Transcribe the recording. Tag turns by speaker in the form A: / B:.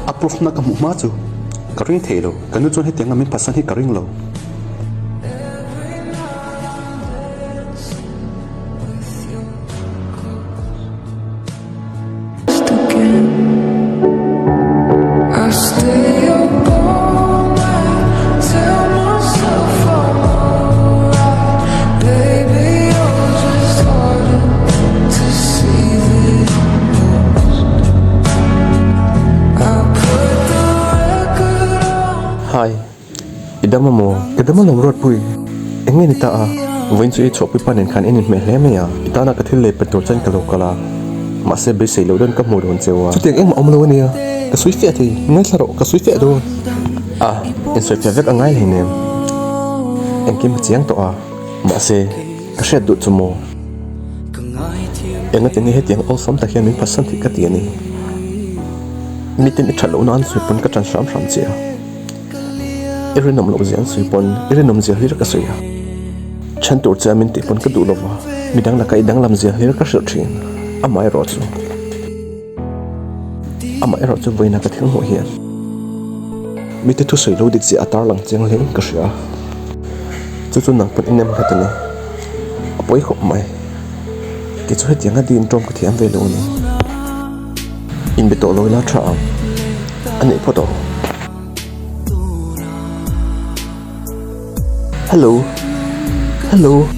A: A proof na ka hmuh hma chu ka ring thei lo, ka nu chuan hetianga min phatsan hi ka ring lo.
B: Hi, i dam a maw? Ka dam alawm Ruatpui, eng nge ni ta a? Vawiin chu i chhuahpui pa nen khan in inhmeh hle mai a, i tana ka thil lei pe tur chuan ka lo kal a, mahse beisei loh dawn ka hmu dawn cheu a. Chutiang engmah awm lo a nia, ka sawi fiah thei, ngaithla rawh, ka sawi fiah dawn. A, insawi fiah vek a ngai hleinem, engkim a chiang tawh a, mahse ka hriat duh chu maw? Engati nge hetiang awlsam tak hian min phatsan theih ka ti a ni. Miten i that lohna an sawi pawn ka tan hram hram che a. I rinawm loh zia an sawi pawn i rinawm zia hlir ka sawi a. Chhan tur che a min tih pawn ka duh lova, midang laka i danglam zia hlir ka hrilh thin. Amaherawh chu Amaherawh chu vawiina ka thil hmuh hian mite thusawi lo dik zia a tarlang chiang hle in ka hria. Chu chu nang pawn i nem nghet a ni. A pawi khawp mai. Kei chu hetianga din tawm ka thiam ve lo a ni. Inbe tawh lo ila tha ang. A neih phawt aw. Hello. Hello.